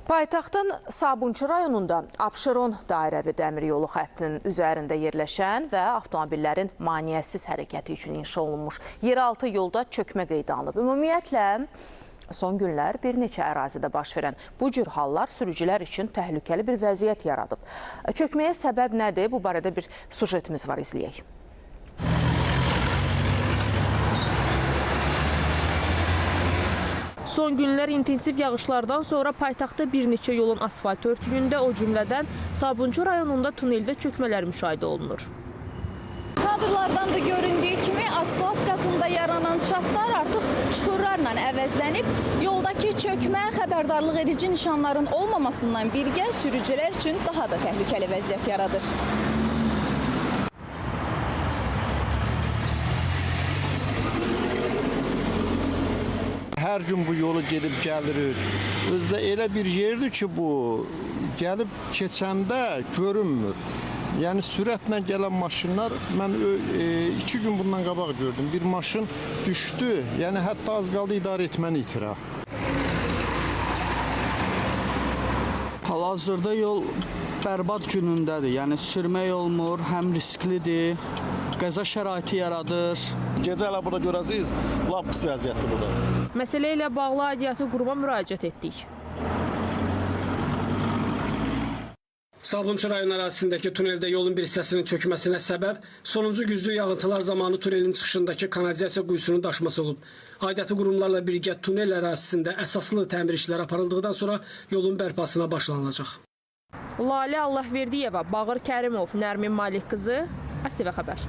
Paytaxtın Sabunçu rayonunda Abşeron dairəvi dəmir yolu xəttinin üzərində yerləşən və avtomobillərin maneəsiz hərəkəti üçün inşa olunmuş yeraltı yolda çökmə qeydə alınıb. Ümumiyyətlə, son günlər bir neçə ərazidə baş verən bu cür hallar sürücülər üçün təhlükəli bir vəziyyət yaradıb. Çökməyə səbəb nədir? Bu barədə bir sujetimiz var, izləyək. Son günlər intensiv yağışlardan sonra paytaxtda bir neçə yolun asfalt örtüyündə, o cümlədən Sabunçu rayonunda tuneldə çökmələr müşahidə olunur. Kadrlardan da göründüyü kimi asfalt qatında yaranan çatlar artıq çuxurlarla əvəzlənib. Yoldakı çökmə xəbərdarlıq edici nişanların olmamasından birgə sürücülər üçün daha da təhlükəli vəziyyət yaradır. Hər gün bu yolu gedib gəlirik. Özü də elə bir yerdir ki, bu gəlib keçəndə görünmür. Yəni sürətlə gələn maşınlar, mən 2 gün bundan qabaq gördüm. Bir maşın düşdü, yəni hətta az qaldı idarə etməni itirə. Hal-hazırda yol bərbad günündədir. Yəni sürmək olmur, həm risklidir, qəza şəraiti yaradır. Gecə hələ burada görəcəyiz, lap pis vəziyyətdir burada. Məsələ ilə bağlı aidiyyatı quruma müraciət etdik. Sabunçu rayon ərazisindəki tuneldə yolun bir hissəsinin çökməsinə səbəb sonuncu güclü yağıntılar zamanı tunelin çıxışındakı kanalizasiya quyusunun daşması olub. Aidiyyatı qurumlarla birgə tunel ərazisində əsaslı təmir işləri aparıldıqdan sonra yolun bərpasına başlanılacaq. Lalə Allahverdiyeva, Bağır Kərimov, Nərmin Malik qızı, ASTV xəbər.